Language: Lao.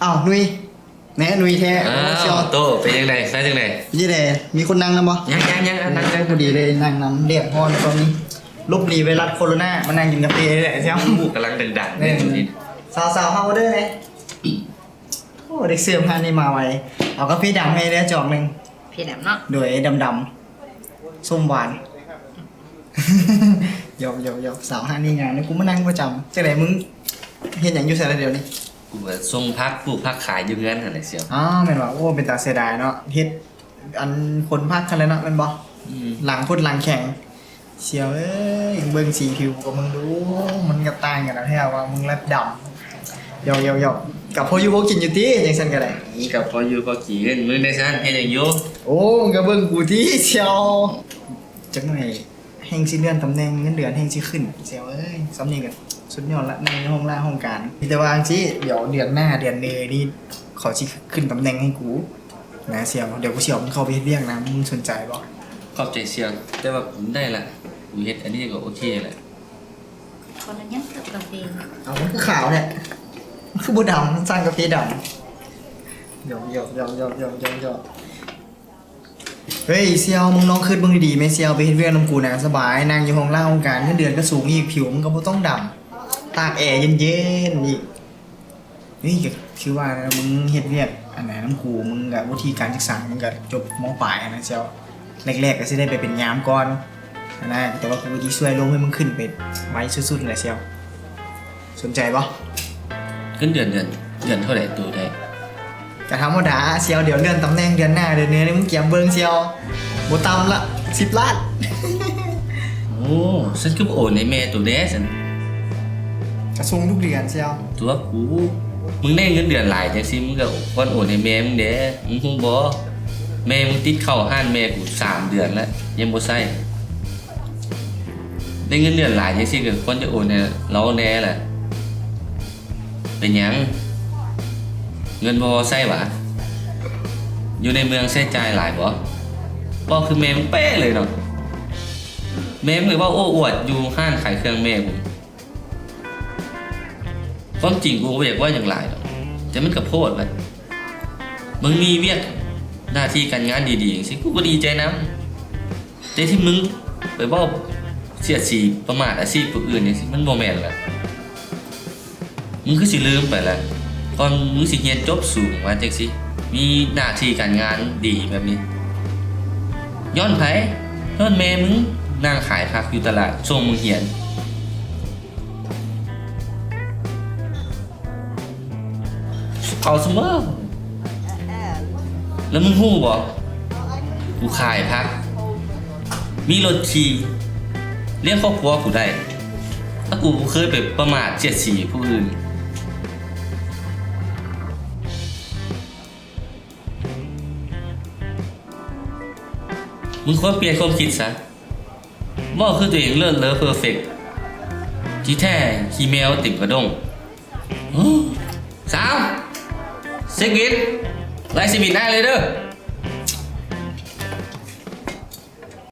ອ້າວ ນຸຍ ແນ່ ນຸຍແທ້. ອ້າວ ໂຕ ເປັນຈັ່ງໃດ? ໄປຈັ່ງໃດ? ເປັນຈັ່ງໃດ? ມີຄົນນັ່ງນຳບໍ່? ຍັງ ຍັງ ຍັງ ນັ່ງ ນັ່ງ ພໍດີເລີຍ ນັ່ງນຳ. ແດດຮ້ອນຊ່ວງນີ້ ຫຼົບໜີໄວຣັສໂຄໂຣນາ ມານັ່ງກິນກາເຟນີ້ແຫຼະ. ໂອ້ ກຳລັງດັງໆ ເອີ ເລີຍ. ສາວໆ ເຮົາເດີແນ່. ໂອ້ ເດັກເສີບຮ້ານນີ້ມາໄວ. ເອົາກາເຟດຳໃຫ້ແດ່ຈອກໜຶ່ງ. ເຟດຳເນາະ. ໂດຍ ດຳໆ ສົ້ມຫວານ. ຢອກໆໆ ສາວຮ້ານນີ້ງາມເດ້. ກູມານັ່ງປະຈຳ. ຈັ່ງໃດ ມຶງເຮັດຫຍັງຢູ່ໃສລະດຽວນີ້? ກູກະສົ່ງຜັກ ປູກຜັກຂາຍຢູ່ເຮືອນຫັ້ນແຫຼະສ່ຽວ. ອໍ ແມ່ນບໍ່? ໂອ້ ເປັນຕາເສຍດາຍເນາະ. ເຮັດອັນຂົນຜັກຫັ້ນແຫຼະເນາະ ແມ່ນບໍ່? ອືມ ຫຼັງຄົດຫຼັງແຂງ. ສ່ຽວເອີຍ ເບິ່ງສີຜິວຂອງມຶງດູ ມັນກະຕ່າງກັນແທ້ວ່າ ມຶງລະດຳ. ຢອກໆໆ ກະພໍຢູ່ພໍກິນຢູ່ຕິ ຈັ່ງຊັ້ນກະໄດ້. ອືມ ກະພໍຢູ່ພໍກິນ. ມຶງໄດ້ຊັ້ນ ເຮັດຫຍັງຢູ່? ໂອ້ ມຶງກະເບິ່ງກູຕິສ່ຽວ. ຈັກໜ້ອຍແຮ່ງຊິເລື່ອນຕຳແໜ່ງ ເງິນເດືອນແຮ່ງຊິຂຶ້ນສ່ຽວເອີຍ. ສ່ຳນີ້ກະສຸດຍອດລະ ໃນຫ້ອງລາຫ້ອງການ. ມີແຕ່ວ່າຈັ່ງຊີ້ ດຽວເດືອນໜ້າເດືອນເນີນີ້ ເຂົາຊິຂຶ້ນຕຳແໜ່ງໃຫ້ກູນະສ່ຽວ. ດຽວກູຊິເອົາມຶງເຂົ້າໄປເຮັດວຽກນຳ ມຶງສົນໃຈບໍ່? ຂອບໃຈສ່ຽວ ແຕ່ວ່າໄດ້ລະ ກູເຮັດອັນນີ້ກະໂອເຄລະ. ຂໍອະນຸຍາດເຕີມກາເຟ. ເອົາ ມັນຄືຂາວແທ້ ມັນຄືບໍ່ດຳ? ມັນສັ່ງກາເຟດຳ. ຢອກໆໆໆ ເຮີ້ຍສ່ຽວ ມຶງລອງຄິດເບິ່ງດີໆແມ່ສ່ຽວ. ໄປເຮັດວຽກນຳກູນະ ສະບາຍ ນັ່ງຢູ່ຫ້ອງລາຫ້ອງການ ເງິນເດືອນກະສູງອີກ ຜິວມຶງກະບໍ່ຕ້ອງດຳ ຕາກແອເຢັນໆອີກ. ເຮີ້ຍ ກະຄືວ່ານະ ມຶງເຮັດວຽກອັນນັ້ນນຳກູ ມຶງກະວຸດທິການສຶກສາ ມຶງກະຈົບ ມ.ປາຍຫັ້ນນະສ່ຽວ. ແລກໆກະຊິໄດ້ໄປເປັນຍາມກ່ອນຫັ້ນນະ ແຕ່ວ່າກູກະຊິຊ່ວຍລົມໃຫ້ມຶງຂຶ້ນໄປໄວສຸດໆແຫຼະສ່ຽວ. ສົນໃຈບໍ່? ເງິນເດືອນ ເດືອນ ເດືອນເທົ່າໃດໂຕແທ້? ກະທຳມະດາສ່ຽວ ດຽວເລື່ອນຕຳແໜ່ງເດືອນໜ້າເດືອນເນີ ມຶງກຽມເບິ່ງສ່ຽວ ບໍ່ຕ່ຳລະສິບລ້ານ. ໂອ້ ຊັ້ນຄືບໍ່ໂອນໃຫ້ແມ່ໂຕແດ່ຊັ້ນ? ກະສົ່ງທຸກເດືອນສ່ຽວ. ຕົວະກູ ມຶງໄດ້ເງິນເດືອນຫຼາຍຈັ່ງຊີ້ ມຶງກະຄວນໂອນໃຫ້ແມ່ມຶງແດ່ ມຶງຮູ້ບໍ່? ແມ່ມຶງຕິດເຂົ້າຮ້ານແມ່ກູສາມເດືອນລະ ຍັງບໍ່ໃຊ້. ໄດ້ເງິນເດືອນຫຼາຍຈັ່ງຊີ້ກະຄວນຈະໂອນໃຫ້ລາວແດ່ລະ. ເປັນຫຍັງ? ເງິນບໍ່ພໍໃຊ້ຫວາ? ຢູ່ໃນເມືອງໃຊ້ຈ່າຍຫຼາຍບໍ່? ເວົ້າຄືແມ່ມຶງເປະເລີຍເນາະ. ແມ່ມຶງໄປເວົ້າໂອ້ອວດຢູ່ຮ້ານຂາຍເຄື່ອງແມ່ພຸ້ນ. ຄວາມຈິງກູກະບໍ່ຢາກເວົ້າຫຍັງຫຼາຍດອກ ແຕ່ມັນກະໂພດລະ. ມຶງມີວຽກໜ້າທີ່ການງານດີໆຈັ່ງຊີ້ ກູກະດີໃຈນຳ. ແຕ່ທີ່ມຶງໄປເວົ້າສຽດສີປະໝາດອາຊີບຜູ້ອື່ນຈັ່ງຊີ້ ມັນບໍ່ແມ່ນລະ. ມຶງຄືຊິລືມໄປລະ ກ່ອນມຶງຊິຮຽນຈົບສູງມາຈັ່ງຊີ້ ມີໜ້າທີ່ການງານດີແບບນີ້ ຍ້ອນໃຜ? ຍ້ອນແມ່ມຶງນັ່ງຂາຍຜັກຢູ່ຕະຫຼາດ ສົ່ງມຶງຮຽນ. ເຂົາສະເໝີ. ແລ້ວມຶງຮູ້ບໍ່? ກູຂາຍຜັກ ມີລົດຂີ່ ລ້ຽງຄອບຄົວກູໄດ້ ແລ້ວກູບໍ່ເຄີຍໄປປະໝາດສຽດສີຜູ້ອື່ນ. ມຶງຄວນປ່ຽນຄວາມຄິດຊະ. ເວົ້າຄືຕົວເອງເລີດເລີເພີເຟັກ ທີ່ແທ້ຂີ້ແມວເຕັມກະດົ້ງ. ສາວ ເຊັກບິນ ໄລ່ເຊັກບິນອ້າຍເລີຍເດີ.